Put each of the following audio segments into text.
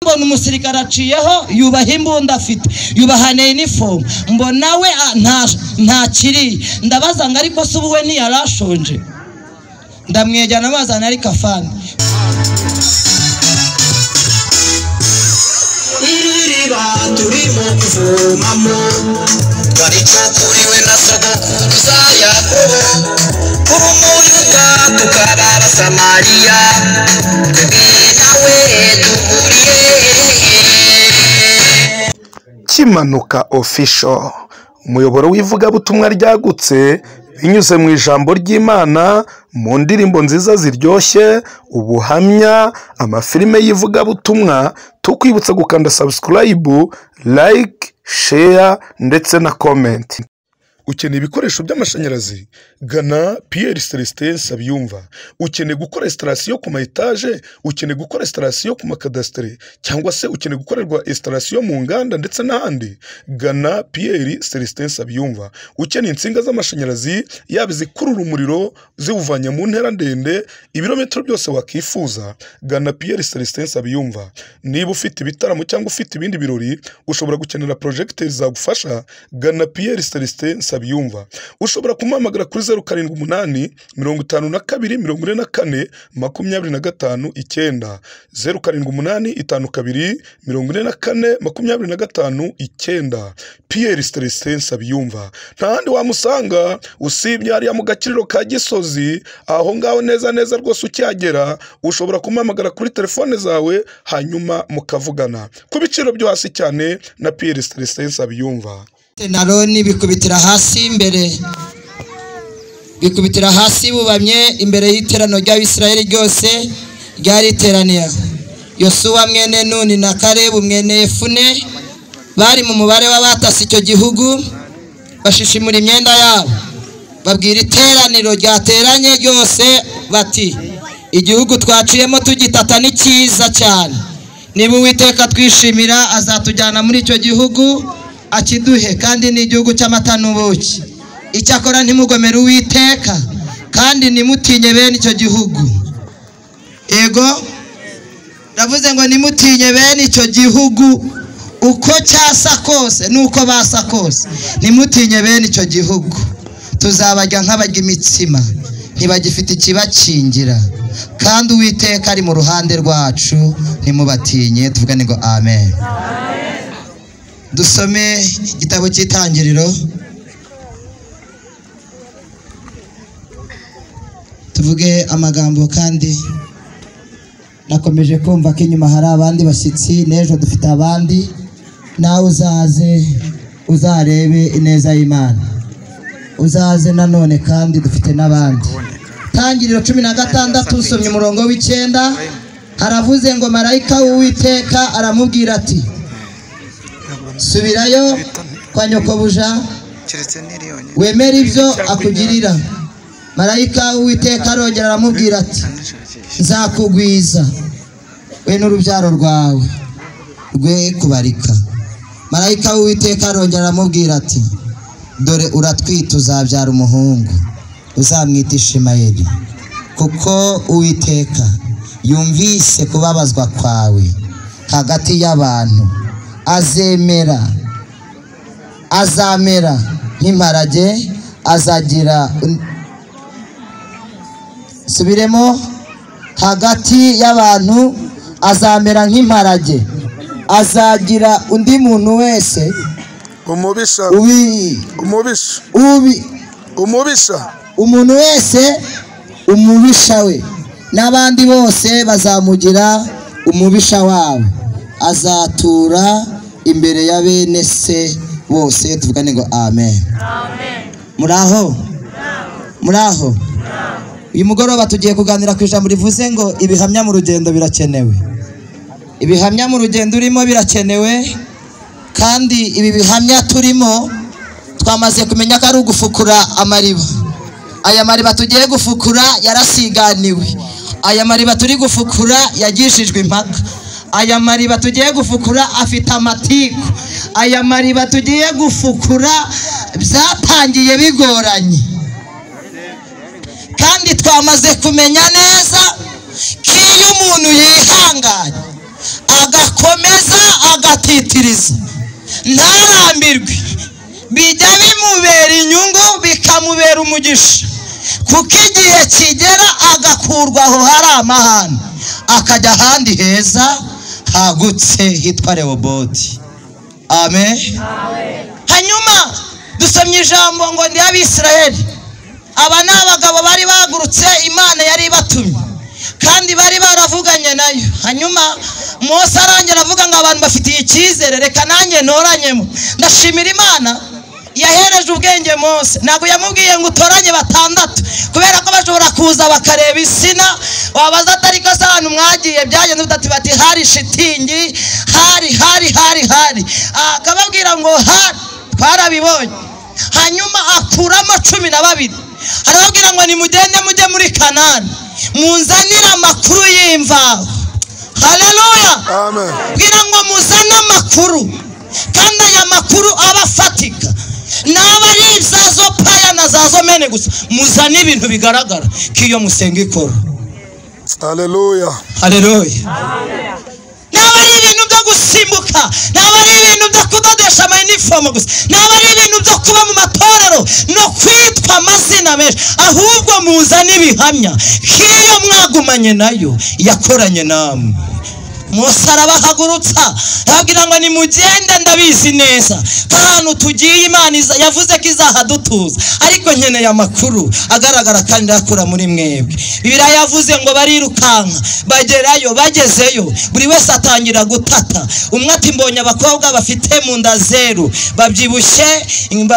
Mbona umusirikare aciyeho, yubaha imbunda afite, yubaha uniform, mbona we ntakiri. Ndabaza ngo ariko se ubu we ntiyarashonje? Ndamwegera amazana ariko afande. Iri riba turimo kuvomamo twaricukuriwe na sogokuruza Yakobo, kuba Umuyuda tukaba Abasamariya, twebwe nawe duhuriye. Kimanuka Official, umuyoboro w'ivugabutumwa ryagutse binyuze mu ijambo ry'Imana, mu ndirimbo nziza ziryoshye, ubuhamya, amafilime y'ivugabutumwa. Tukwibutsa gukanda subscribe, like, share ndetse na comment. Ukeneye ibikoresho by'amashanyarazi? Gana Pierre Celestin Nsabiyumva. Ukeneye gukora installation ku ma étage, ukeneye gukora installation ku makadasiteri, cyangwa se ukeneye gukorerwa installation mu nganda ndetse n'ahandi? Gana Pierre Celestin Nsabiyumva. Ukeneye insinga z'amashanyarazi, yaba izikurura umuriro ziwuvanye mu ntera ndende, ibirometero byose wakifuza, gana Pierre Celestin Nsabiyumva. Niba ufite ibitaramo cyangwa ufite ibindi birori, ushobora gukenera projecteur zagufasha, gana Pierre Celestin Nsabiyumva. Ushobora kumuhamagara kuri 0785 24 25 9, 0785 24 25 9. Pierre Celestin Nsabiyumva nta handi wamusanga usibye hariya mu Gakiriro ka Gisozi, aho ngaho neza neza rwose. Ukihagera ushobora kumuhamagara kuri telefone zawe, hanyuma mukavugana ku biciro byo hasi cyane na Pierre Celestin Nsabiyumva. Na Aroni bikubitira hasi imbere, bikubitira hasi bubamye imbere y'iteraniro ry'Abisirayeli ryose ryari riteraniye aho. Yosuwa mwene Nuni na Kalebu mwene Yefune bari mu mubare w'abatasi icyo gihugu, bashishimura imyenda yabo, babwira iteraniro ryateranye ryose bati: "Igihugu twaciyemo tugitata ni cyiza cyane. Niba Uwiteka twishimira, azatujyana muri icyo gihugu akiduhe, kandi ni igihugu cy'amata n'ubuki. Icyakora ntimugomere Uwiteka, kandi ntimutinye bene icyo gihugu." Ego, ndavuze ngo ntimutinye bene icyo gihugu, uko cyasa kose n'uko basa kose, ntimutinye bene icyo gihugu. Tuzabarya nk'abarya imitsima, ntibagifite ikibakingira, kandi Uwiteka ari mu ruhande rwacu, ntimubatinye. Tuvugane ngo amen. Dusome igitabo cy'Itangiriro, tuvuge amagambo, kandi nakomeje kumva ko inyuma hari abandi bashyitsi. N'ejo dufite abandi, nawe uzaze uzarebe ineza y'Imana, uzaze nanone, kandi dufite n'abandi. Tangiriro 16, usomye umurongo w'9, haravuze ngo: "Marayika w'Uwiteka aramubwira ati: 'Subirayo kwa nyokobuja, wemere ibyo akugirira.' Marayika w'Uwiteka arongera aramubwira ati: 'Nzakugwiza we n'urubyaro rwawe rwe kubarika.' Marayika w'Uwiteka arongera aramubwira ati: 'Dore uratwite, uzabyara umuhungu, uzamwita Ishimayeli, kuko Uwiteka yumvise kubabazwa kwawe hagati y'abantu. Azemera, azamera nk'imparage, azagira." Subiremo: "Hagati y'abantu azamera nk'imparage, azagira undi muntu wese Umubisha. Ubi Umubisha. Ubi Umubisha. Umuntu wese umubisha we, n'abandi bose bazamugira umubisha wabo. Azatura imbere ya bene se bose." Tuvugane ngo amen. Muraho, muraho. Uyu mugoroba tugiye kuganira ku ijambo rivuze ngo ibihamya mu rugendo birakenewe. Ibihamya mu rugendo urimo birakenewe, kandi ibi bihamya turimo twamaze kumenya ko ari ugufukura amariba. Aya mariba tugiye gufukura yarasiganiwe, aya mariba turi gufukura yagishijwe impaka, aya mariba tugiye gufukura afite amatiku, aya mariba tugiye gufukura byatangiye bigoranye. Kandi twamaze kumenya neza ko iyo umuntu yihanganye Agakomeza agatitiriza, ntarambirwe, bijya bimubera inyungu, bikamubera umugisha, kuko igihe kigera agakurwa aho hari amahane akajya ahandi heza hagutse hitwa Rehoboti. Amen. Hanyuma dusomye ijambo ngo ndi Abisirayeli. Aba ni abagabo bari bagurutse, Imana yari ibatumye kandi bari baravuganye nayo. Hanyuma Mose arangira avuga ngo abantu bafitiye icyizere, reka nanjye ntoranyemo. Ndashimira Imana yahereje ubwenge Mose. Ntabwo yamubwiye ngo utoranye batandatu, kubera ko bashobora kuza bakareba isina, wabaza atari ko se ahantu mwagiye byagenze bitatu, bati hari shitingi, hari hari hari hari, akababwira ngo hari, twarabibonye. Hanyuma akuramo 12, arababwira ngo nimugende mujye muri Kanani, munzanire amakuru y'imvaho. Haleluya. Amen. Bwira ngo muzane amakuru, kandi aya makuru aba afatika, naba ari ibyazo paya na zazo mene gusa, muzane ibintu bigaragara ko iyo musenga ikora. Haleluya. Haleluya. Naba ari ibintu byo gusimbuka, naba ari ibintu byo kudodesha amayinifomu gusa, naba ari ibintu byo kuba mu matorero no kwitwa amazina menshi, ahubwo muzane ibihamya k'iyo mwagumanye nayo yakoranye namwe. Mose arabahagurutsa arababwira ngo nimugende, ndabizi neza ko ahantu tugiye Imana yavuze ko izahadutuza, ariko nkeneye amakuru agaragara kandi ndakura muri mwebwe. Bibiliya yavuze ngo barirukanka bagerayo, bagezeyo buri wese atangira gutata. Umwe ati mbonye abakobwa bafite mu nda zeru, babyibushye,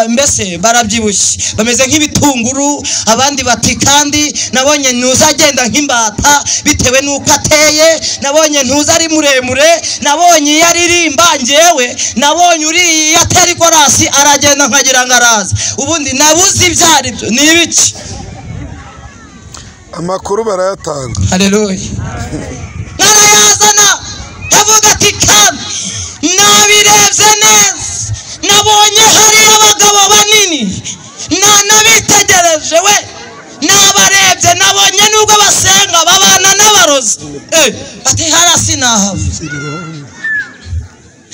mbese barabyibushye bameze nk'ibitunguru. Abandi bati kandi nabonye ntuzagenda nk'imbata bitewe n'uko ateye, nabonye ntuza ari muremure, nabonye iyo aririmba njyewe, nabonye uriya atera ikorasi aragenda nkagira ngo araza, ubundi nabuze ibyo ari byo ni ibiki. Amakuru barayatanga. Haleluya. Arayazana avuga ati kandi nabirebye neza, nabonye hari abagabo banini, nanabitegereje we, nabarebye, nabonye nubwo basenga babana n'abarozi. Ati harasi nahava.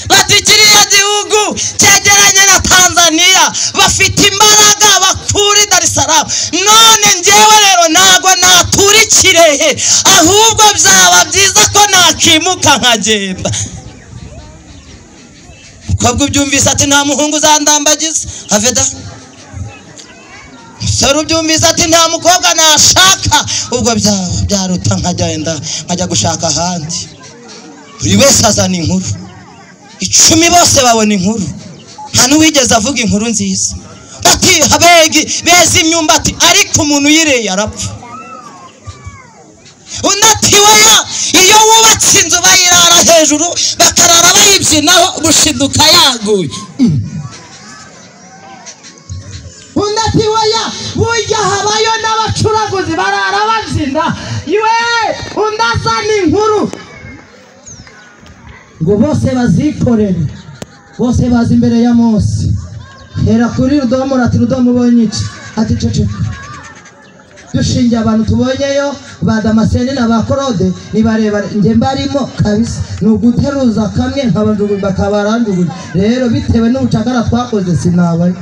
Bati kiriya gihugu cyegeranye na Tanzania bafite imbaraga bakura i Dar es Salaam, none njyewe rero ntago natura i Kirehe, ahubwo byaba byiza ko nakimuka nkagenda. Umukobwa ubyumvise ati nta muhungu uzandambagiza, aveda. Umusore ubyumvise ati nta mukobwa nashaka, ubwo byaruta nkagenda nkajya gushaka ahandi. Buri wese azana inkuru, 10 bose babona inkuru, nta n'uwigeze avuga inkuru nziza. Bati habegi beza imyumbati, ariko umuntu uyireye arapfa. Undi ati weya, iyo wubatse inzu bayirara hejuru bakarara bayibyinaho gushiduka yaguye. Undi ati weya, burya habayo n'abacuraguzi barara babyina. Iwe undi azana inkuru ngo bose bazikorere, bose baza imbere ya Mose. Hera kuri Rudomo, ati Rudomo ubonye iki? Ati ceceka, dushingiye abantu tubonyeyo ba Damascene na ba Claude ni barebare, njye mbarimo kabisa, ni uguteruza kamwe nkabajugunya bakabaranjugunya. Rero bitewe n'ubucakara twakoze sinabayo.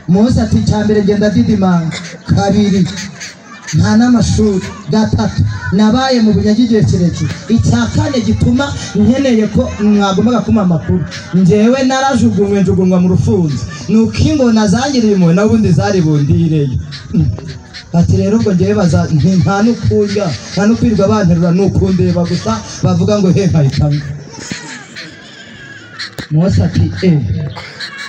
Mose ati icya mbere ngenda didimanga, kabiri nta n'amashuri, gatatu nabaye mu bunyage igihe kirekire, icya kane gituma nkeneye ko mwagombaga kumpa amakuru, njyewe narajugunywe njugunywa mu rufunzo, nuko ingona zangiriye impuhwe n'ubundi zari bundireyo. Bati rero ubwo njyewe baza nta n'ukundya, nta n'ukwirirwa banterura, ni ukundeba gusa bavuga ngo he nkahitamo. Mose ati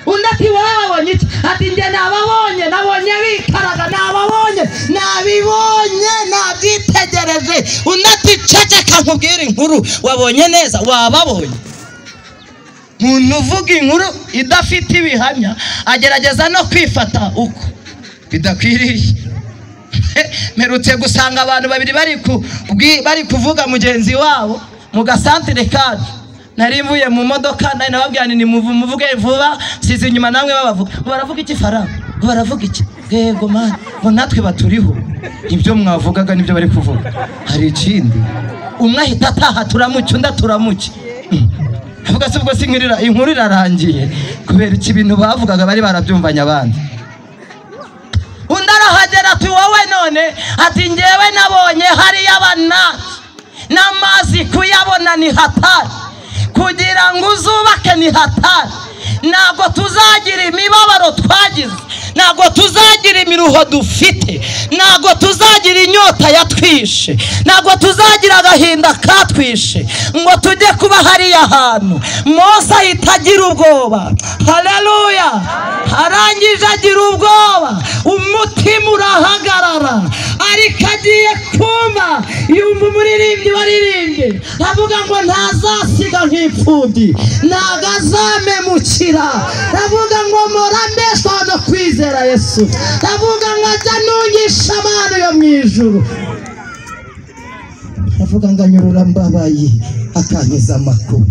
Undi ati wowe wabonye iki? Ati njye nababonye, nabonye bikaraga, nababonye, nabibonye, nabyitegereje. Undi ati ceceka nkubwire inkuru, wabonye neza, wababonye. Umuntu uvuga inkuru idafite ibihamya agerageza no kwifata uko bidakwiriye. Mperutse gusanga abantu babiri bari kuvuga mugenzi wabo mu gasantere kacu. Nari mvuye mu modoka, nari nababwira nti nimuvuge vuba, nsize inyuma namwe babavuga. Ngo baravuga iki faranga? Ngo baravuga iki? Yego man, ngo natwe baturiho. Ibyo mwavugaga nibyo bari kuvuga. Hari ikindi. Umwe ahita ataha turamuca, undi turamuca. Avuga se ubwo sinkirira inkuru irarangiye kubera iki ibintu bavugaga bari barabyumvanye abandi. Undi arahagera ati wowe none, ati ngewe nabonye hari abana n'amazi kuyabona ni hatari, kugira ngo uzubake ni hatari, ntabwo tuzagira imibabaro twagize, ntabwo tuzagira imiruho dufite, ntabwo tuzagira inyota yatwishe, ntabwo tuzagira agahinda katwishe ngo tujye kuba hariya hantu. Mose ahita agira ubwoba. Haleluya! Arangije agira ubwoba, umutima urahagarara. Ariko agiye kumva yumva umuririmbyi waririmbye avuga ngo ntazasiga nk'imfubyi, ntabwo azamemukira. Avuga ngo murambeshwa no kwizera Yesu. Avuga ngo ajya nungisha amano yo mu ijuru. Avuga ngo anyurura mbabaye akankiza amakuru.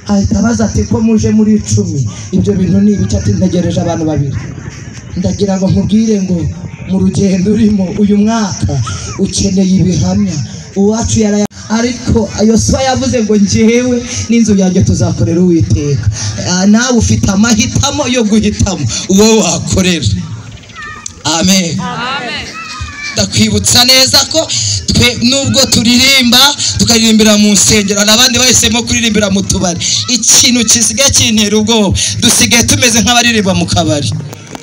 Ahita abaza ati ko muje muri 10 ibyo bintu ni ibice? Ati ntegereje abantu babiri. Ndagira ngo nkubwire ngo mu rugendo urimo uyu mwaka ukeneye ibihamya. Uwacu yaraya, ariko Yosuwa yavuze ngo njyewe n'inzu yanjye tuzakorera Uwiteka. Nawe ufite amahitamo yo guhitamo uwo wakorera. Amen. Ndakwibutsa neza ko twe nubwo turirimba tukaririmbira mu nsengero, n'abandi bahisemo kuririmbira mu tubari. Ikintu kisigaye kintera ubwoba, dusigaye tumeze nk'abaririmba mu kabari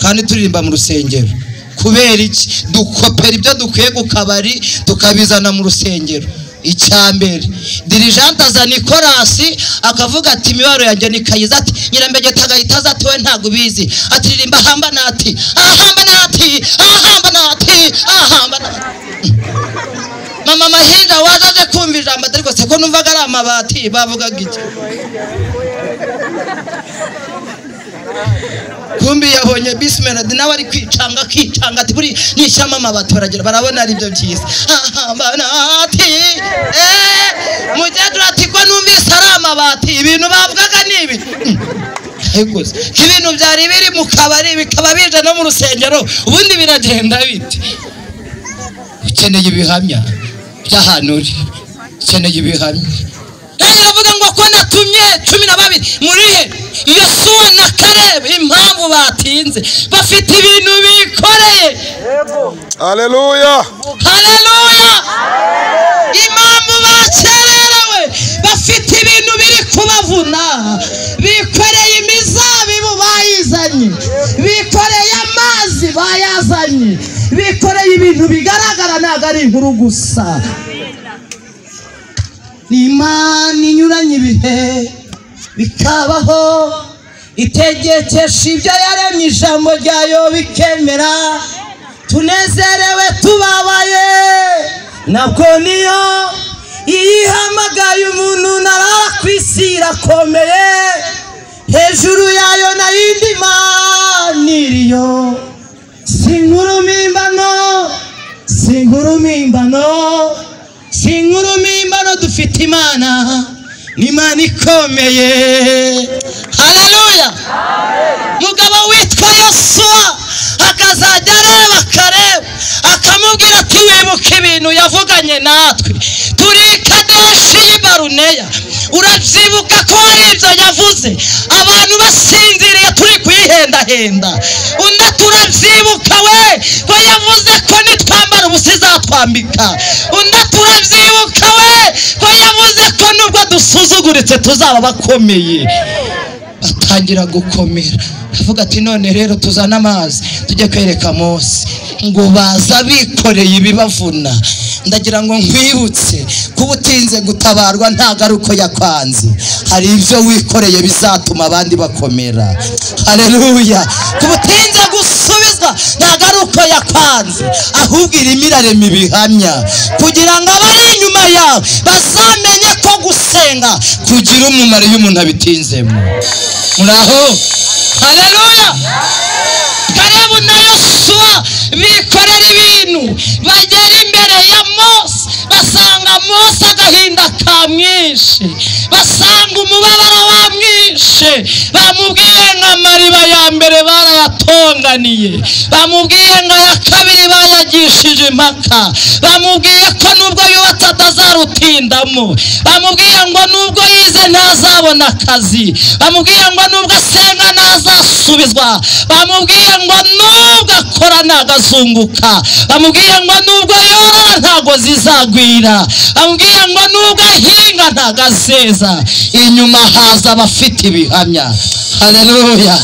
kandi turirimba mu rusengero. Kubera iki? Dukopera ibyo dukwiye ku kabari tukabizana mu rusengero. Icyambere, dirijante azana ikorasi akavuga ati imibaro yanjye ni kayiza, ati nyirambegeta agahita aza ati we ntabwo ubizi, ati ririmba hamba nati, ahamba nati, ahamba nati, ahamba nati. Mama Mahinda waje aje kumva ijambo ariko se ko numvaga ari amabati bavugaga iki? Kumbi yabonye Bismelody nawe ari kwicanga akicanga ati buri nishyama amabati baragera barabona ari byo byiza. Ati mukecuru ati ko numvise ari amabati ibintu bavugaga ni ibi. Ibintu byari biri mu kabari bikaba bije no mu rusengero, ubundi biragenda bite? Ukeneye ibihamya by'ahantu uri, ukeneye ibihamya. Aravuga ngo ko natumye 12 muri he? Yosuwa na Kalebu impamvu batinze bafite ibintu bikoreye. Haleluya, haleluya! Impamvu bakererewe bafite ibintu biri kubavuna, bikoreye imizabibu bayizanye, bikoreye amazi bayazanye, bikoreye ibintu bigaragara, ntabwo ari inkuru gusa. Ni Imana inyuranye ibihe bikabaho, itegekesha ibyo yaremye ijambo ryayo bikemera. Tunezerewe tubabaye nabwo niyo iyihamagaye umuntu narara ku isi irakomeye, hejuru yayo nayindi Mana iriyo. Si inkuru mpimbano, si inkuru mpimbano, si inkuru mpimbano, dufite Imana, ni Imana ikomeye. Haleluya! Mugabo witwa Yosuwa akazajya areba Kalebu akamubwira ati wibuka ibintu yavuganye natwe turi i Kadeshi y'i Baruneya, urabyibuka ko hari ibyo yavuze abantu basinziriye turi kuyihendahenda. Undi turabyibuka we ko yavuze ko nitwambara ubusa izatwambika. Undi turabyibuka we ko yavuze ko nubwo dusuzuguritse tuzaba bakomeye. Batangira gukomera. Avuga ati none rero tuzana amazi tujye kwereka Mose. Ngo baza bikoreye ibibavuna. Ndagira ngo nkwibutse kuba utinze gutabarwa ntabwo ari uko yakwanze, hari ibyo wikoreye bizatuma abandi bakomera. Haleluya! Kuba utinze gusubizwa ntabwo ari uko yakwanze, ahubwo irimo irarema ibihamya kugira ngo abari inyuma yawe bazamenye ko gusenga kugira umumaro iyo umuntu abitinzemo. Muraho? Haleluya! Kalebu na Yosuwa bikorera ibintu, bagera imbere ya Mose basanga Mose agahinda kamwishe, basanga umubabaro wamwishe, bamubwiye nka mariba ya mbere barayatu Baramutonganiye, bamubwiye ngo aya kabiri bayagishije impaka, bamubwiye ko nubwo yubatse atazarutindamo, bamubwiye ngo nubwo yize ntazabona akazi, bamubwiye ngo nubwo asenga ntazasubizwa, bamubwiye ngo nubwo akora ntagazunguka, bamubwiye ngo nubwo yorora ntago zizagwira, bamubwiye ngo nubwo ahinga ntagazeza. Inyuma haza abafite ibihamya. Haleluya.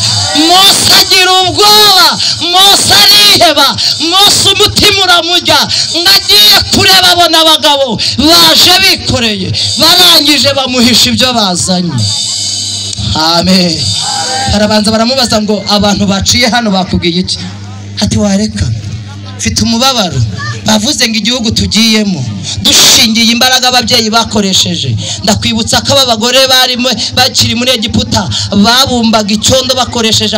Mose agira ubwoba, Mose ariheba, Mose umutima uramujya, ngo agiye kureba abona abagabo baje bikoreye, barangije bamuhisha ibyo bazanye. Amen. Barabanza baramubaza ngo abantu baciye hano bakubwiye iki? Ati wareka, mfite umubabaro. Bavuze ngo igihugu tugiyemo dushingiye imbaraga ababyeyi bakoresheje. Ndakwibutsa ko aba bagore bari bakiri muri Egiputa babumbaga icyondo bakoresheje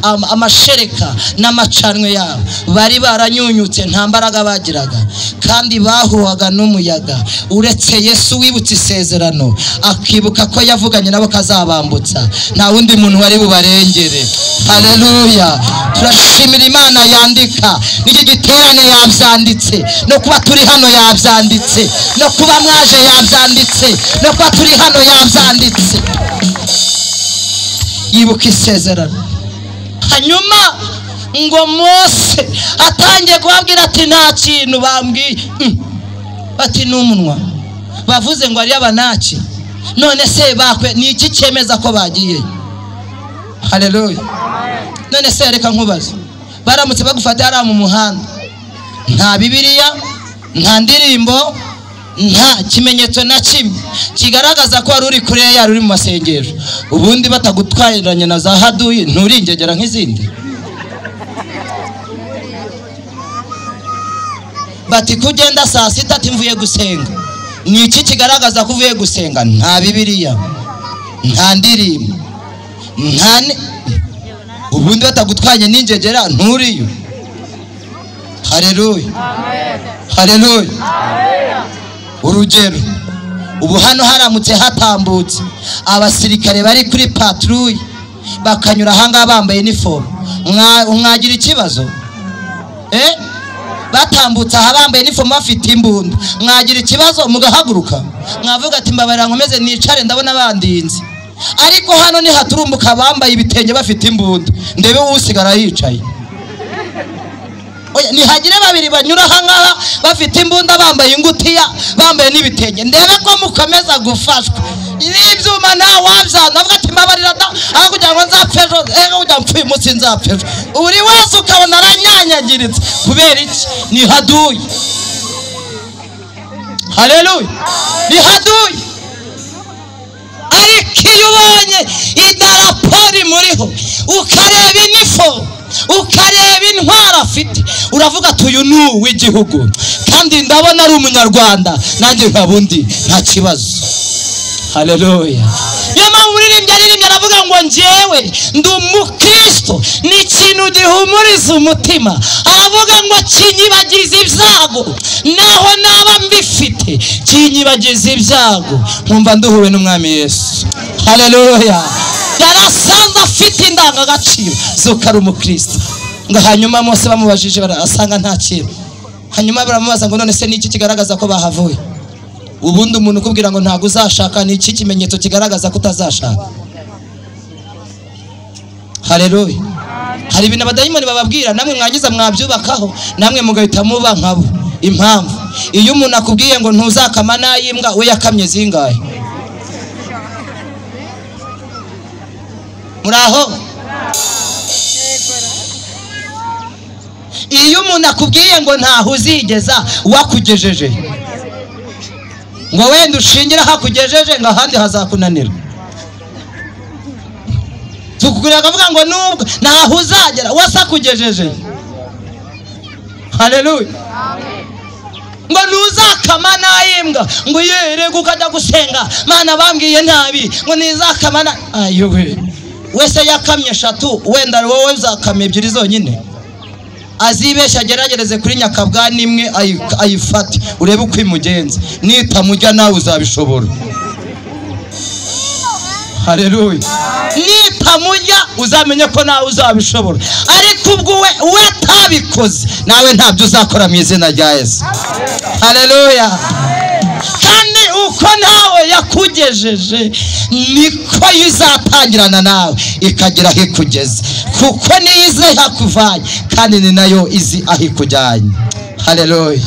amashereka n'amacanwe yabo, bari baranyunyutse, nta mbaraga bagiraga, kandi bahuhaga n'umuyaga. Uretse Yesu wibutse isezerano, akibuka ko yavuganye nabo kazabambutsa, nta wundi muntu wari bubarengere. Haleluya. Turashimira Imana yandika n'iki giterane yabyanditse, no kuba turi hano yabyanditse, no kuba mwaje yabyanditse, no kuba turi hano yabyanditse. Yibuka isezerano. Hanyuma ngo Mose atangiye kubabwira ati nta kintu bambwiye, bati n'umunwa bavuze ngo ari abanaki, none se bakwe ni iki cyemeza ko bagiye? Haleluya. None se reka nkubaze, baramutse bagufata hariya mu muhanda, nta Bibiliya, nta ndirimbo, nta kimenyetso na kimwe kigaragaza ko wari uri kure yari uri mu masengero, ubundi batagutwariranye na za haduyi nturingegera nk'izindi? Bati kugenda saa sita ati mvuye gusenga, ni iki kigaragaza ko uvuye gusenga? Nta Bibiliya, nta ndirimbo, nta ubundi batagutwanye n'ingegera nturiyo. Haleluya. Haleluya. Urugero, ubu hano haramutse hatambutse abasirikare bari kuri patrouille bakanyura ahangaha bambaye uniform, mwagira ikibazo? Batambutse aha bambaye uniform bafite imbunda, mwagira ikibazo mugahaguruka, mwavuga ati mbabarira nkomeze nicare ndabona bandinze. Ariko hano ni haturumbuka bambaye ibitenge bafite imbunda, ndebe usigara yicaye. Oya, nihagire babiri banyura ahangaha bafite imbunda bambaye ingutiya bambaye n'ibitenge, ndebe ko mukomeza gufashwa n'ibyuma nta wabyana. Avuga ati mbabarira da, aho kugira ngo nzapfe ejo, ejo kugira ngo mpfe uyu munsi nzapfe ejo. Buri wese ukabona aranyanyagiritse. Kubera iki? Ni haduyi. Haleluya. Ni haduyi. Ariko iyo ubonye idarapo rimuriho, ukareba inifo, ukareba intwaro afite, uravuga ati uyu ni uw'igihugu, kandi ndabona ari umunyarwanda, nanjye nkaba undi, nta kibazo. Haleluya. Niyo mpamvu umuririmbyi aririmbye aravuga ngo njyewe ndi umukristo, ni ikintu gihumuriza umutima. Aravuga ngo kinyibagiza ibyago, naho naba mbifite kinyibagiza ibyago, nkumva nduhuwe n'Umwami Yesu. Haleluya. Yarasanze afite indangagaciro z'uko ari umukristo. Ngo hanyuma Mose bamubajije barasanga nta kintu. Hanyuma baramubaza ngo none se ni iki kigaragaza ko bahavuye? Ubundi umuntu ukubwira ngo ntago uzashaka, ni iki kimenyetso kigaragaza ko utazashaka? Haleluya. Hari ibintu abadayimoni bababwira, namwe mwangiza mwabyubakaho, namwe mugahita muba nkabo. Impamvu iyo umuntu akubwiye ngo ntuzakama nayimbwa, we yakamye zingahe? Muraho? Iyo umuntu akubwiye ngo ntaho uzigeza, wakugejeje, ngo wenda ushingira hakugejeje, ngo ahandi hazakunanira. Tukugurira akavuga ngo nubwo ntaho uzagera, wasakugejeje. Haleluya. Ngo ntuzakama nayimbwa, ngo yerega ukajya gusenga, Mana bambwiye nabi, ngo nizakama na ayowe. Wese yakamye eshatu, wenda wowe uzakama ebyiri zonyine. Azibeshya ageragereze kuri nyakabwa nimwe ayifate, urebe uko imugenza. Nitamujya nawe uzabishobora. Haleluya. Nitamujya uzamenye ko nawe uzabishobora, ariko ubwo we atabikoze nawe ntabyo uzakora mu izina rya Yesu. Haleluya. Kandi uko nawe yakugejeje niko izatangirana nawe ikagera aho ikugeze, kuko niyo izi aho ikuvanye kandi ni nayo izi aho ikujyanye. Haleluya.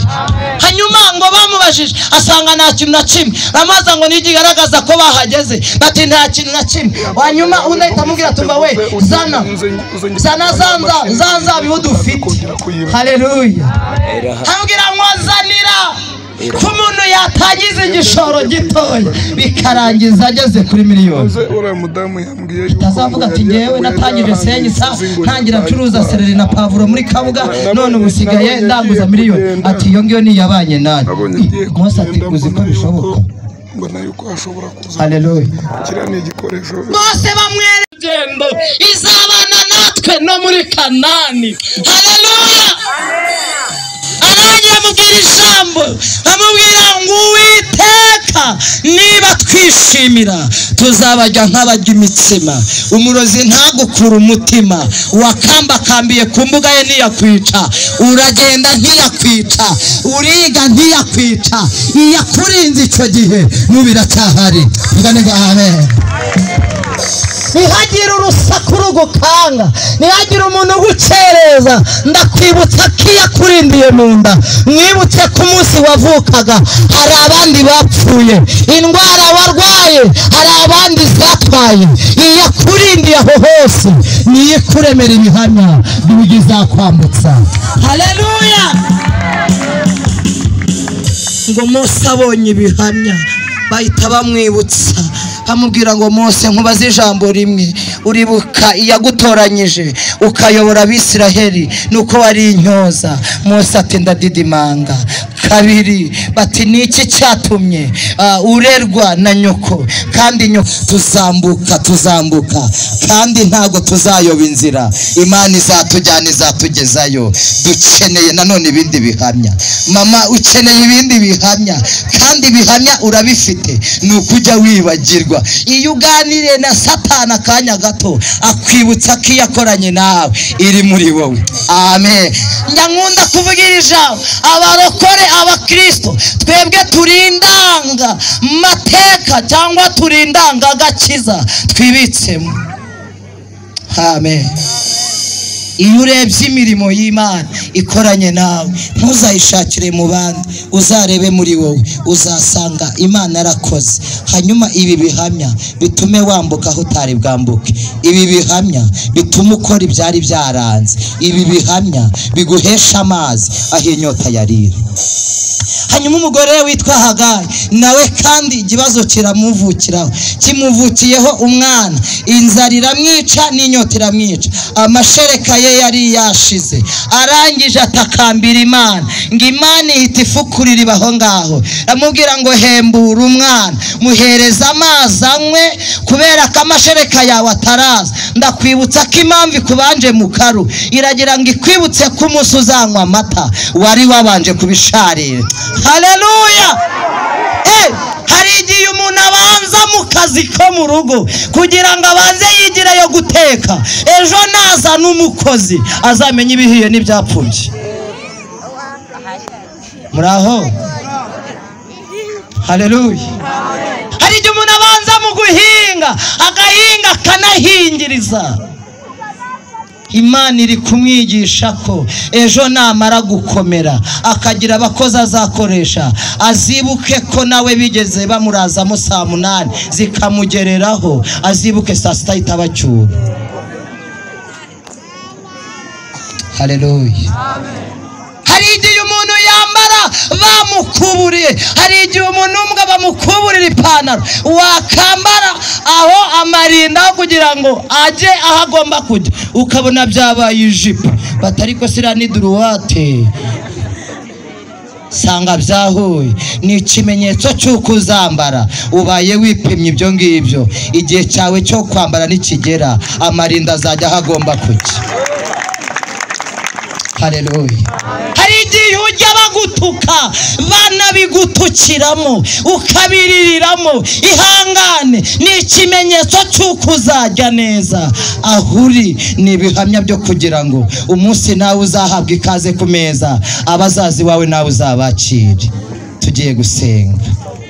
Hanyuma ngo bamubajije asanga nta kintu na kimwe, bamaza ngo nikigaragaza ko bahageze, bati nta kintu na kimwe. Hanyuma undi ahita amubwira tumva we zana zana zanza bibu dufite. Haleluya. Amubwira ngo zanira ko umuntu yatangiza igishoro gitoya bikarangiza ageze kuri miliyoni. Utazavuga ati ngewe natangije senyisa ntangira ncuruza sereri na pavuro muri Kabuga, none ubu sigaye ndanguza miliyoni. Ati iyo ngiyo niyabanye nanjye. Mose ati uzi ko bishoboka. Haleluya. Mose bamwereka urugendo izabana natwe no muri Kanani. Haleluya. Arangira amubwira ijambo, amubwira ngo Uwiteka niba twishimira tuzabajya nk'abajya imitsima. Umurozi ntagukura umutima, wakambakambiye ku mbuga ye ntiyakwica, uragenda ntiyakwica, uriga ntiyakwica, iyakurinze icyo gihe n'ubu iracyahari. Mvuga amen. Ntihagire urusaku rugukanga, ntihagire umuntu ugucereza. Ndakwibutsa ko iyakurindiye mu nda, mwibutse ko umunsi wavukaga hari abandi bapfuye, indwara warwaye hari abandi zatwaye. Iyakurindiye aho hose niyo ikuremera ibihamya by'uburyo izakwambutsa. Haleluya. Ngo Mose abonye ibihamya bahita bamwibutsa, amubwira ngo Mose nkubaze ijambo rimwe, uribuka iyagutoranyije ukayobora Abisiraheli nuko wari intyoza? Mose ati ndadidimanga. Kabiri bati niki cyatumye urerwa na nyoko kandi nyoko? Tuzambuka tuzambuka kandi ntago tuzayoba inzira, Imana izatujyana izatugezayo. Dukeneye nanone ibindi bihamya. Mama ukeneye ibindi bihamya, kandi ibihamya urabifite, ni ukujya wibagirwa. Iyo uganiriye na Satani akanya gato akwibutsa ko iyakoranye nawe iri muri wowe. Amen. Njya nkunda kuvugira ijambo abarokore abakristo, twebwe turindanga mateka cyangwa turindanga gakiza twibitsemo. Amen. Iyo urebye imirimo y'Imana ikoranye nawe, ntuzayishakire mu bandi, uzarebe muri wowe, uzasanga Imana yarakoze. Hanyuma ibi bihamya bitume wambuka aho utari bwambuke, ibi bihamya bitume ukora ibyari byaranze, ibi bihamya biguhesha amazi aho inyota yarira. Hanyuma umugore witwa Hagayi nawe kandi ikibazo kiramuvukiraho, kimuvukiyeho umwana, inzara iramwica n'inyota iramwica, amashereka ye yari yashize. Arangije atakambira Imana ngo Imana ihita ifukurira ibaho ngaho, amubwira ngo hembura umwana, muhereza amazi anywe kubera ko amashereka yawe ataraza. Ndakwibutsa ko impamvu ikubanje mu karu iragira ngo ikwibutse ko umunsi uzanywa amata wari wabanje kubisharira. Haleluya. Hari igihe umuntu abanza mu kazi ko mu rugo kugira ngo abanze yigire yo guteka, ejo naza n'umukozi azamenye ibihiye n'ibyapfubye. Muraho? Haleluya. Hari igihe umuntu abanza mu guhinga, agahinga akanahingiriza. Imana iri kumwigisha ko ejo namara gukomera akagira abakozi azakoresha, azibuke ko nawe bigeze bamurazamo saa 8 zikamugereraho, azibuke saa 6 itabacyura. Haleluya. Hari igihe umuntu yambara bamukuburiye, hari igihe umuntu umwe bamukuburira ipantaro, wakambara aho amarinda kugira ngo ajye aho agomba kujya, ukabona byabaye ijipo, batari ko sira ni duruwate, sanga byahuye. Ni ikimenyetso cy'uko uzambara ubaye wipimye ibyo ngibyo, igihe cyawe cyo kwambara nikigera amarinda azajya aho agomba kujya. Haleluya. Hari igihe ujya bagutuka, banabigutukiramo, ukabiririramo. Ihangane, ni ikimenyetso cy'uko uzajya neza aho uri. Ni ibihamya byo kugira ngo umunsi nawe uzahabwa ikaze ku meza, abazazi wawe nawe uzabakire. Tugiye gusenga.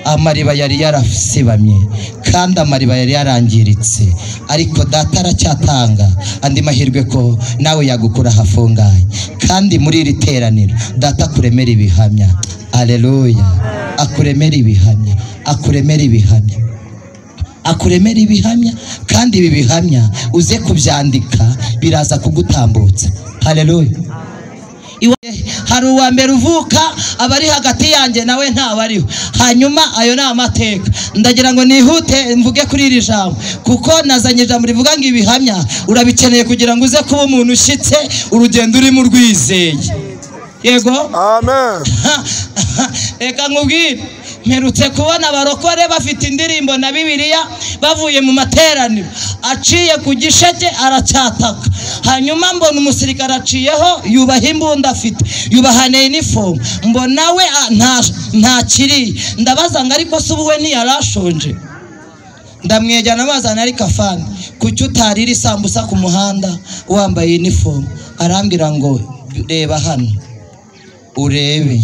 Amariba yari yarasibamye kandi amariba yari yarangiritse, ariko data aracyatanga andi mahirwe ko nawe yagukura ahafunganye. Kandi muri iri teraniro data akuremera ibihamya. Haleluya. Akuremera ibihamya, akuremera ibihamya, akuremera ibihamya. Kandi ibi bihamya uze kubyandika, biraza kugutambutsa. Haleluya. Hari uwa mbere uvuka aba ari hagati yanjye nawe ntawe ariho. Hanyuma ayo ni amateka. Ndagira ngo nihute mvuge kuri iri jambo, kuko nazanye ijambo rivuga ngo ibihamya urabikeneye kugira ngo uze kuba umuntu ushyitse urugendo urimo urwizeye. Yego, amen. Reka nkubwire, mperutse kubona abarokore bafite indirimbo na Bibiliya bavuye mu materaniro, aciye ku gisheke aracyataka. Hanyuma mbona umusirikare aciyeho, yubaha imbunda afite, yubaha inifomu, mbona we ntakiriye. Ndabaza ngo ariko se ubu we ntiyarashonje? Ndamwegera amazana, ariko afande, kuki utarira isambusa ku muhanda wambaye inifomu? Arambwira ngo reba hano urebe,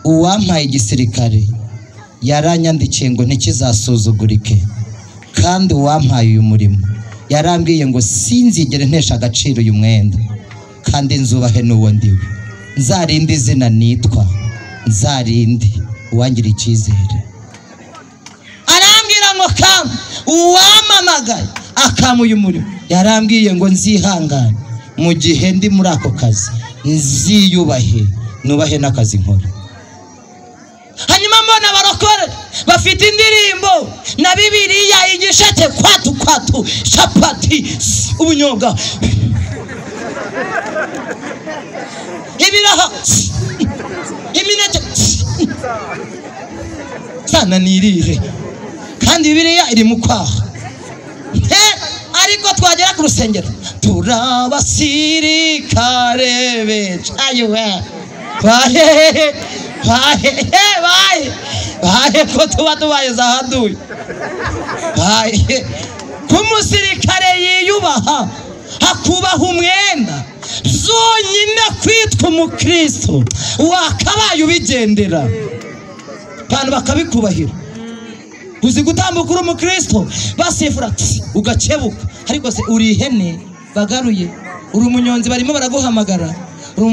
uwampaye igisirikare yaranyandikiye ngo ntikizasuzugurike, kandi uwampaye uyu murimo yarambwiye ngo sinzigere ntesha agaciro uyu mwenda, kandi nzubahe n'uwo ndiwe, nzarinde izina nitwa, nzarinde uwangira icyizere. Arambwira ngo kam uwamamagaye akamuye uyu murimo yarambwiye ngo nzihangane mu gihe ndi muri ako kazi, nziyubahe, nubahe n'akazi nkora. Hanyuma mbona abarokore bafite indirimbo na Bibiliya, igisheke kwatu kwatu, chapati, ubunyobwa, ibiraha, imineke, sana nirire, kandi Bibiliya iri mu kwaha. Ariko twagera ku rusengero turabasirikare benshi. Ayiwe, bahe bahe bahe bahe, ko tuba tubaye zahaduye. Bahe ku musirikare yiyubaha, hakubaha umwenda zonyine kwitwa umukristo wakabaye ubigendera, abantu bakabikubahira. Uzi gutambuka uri umukristo basifura ugakebuka, ariko se uri ihene bagaruye, uri umunyonzi barimo baraguhamagara.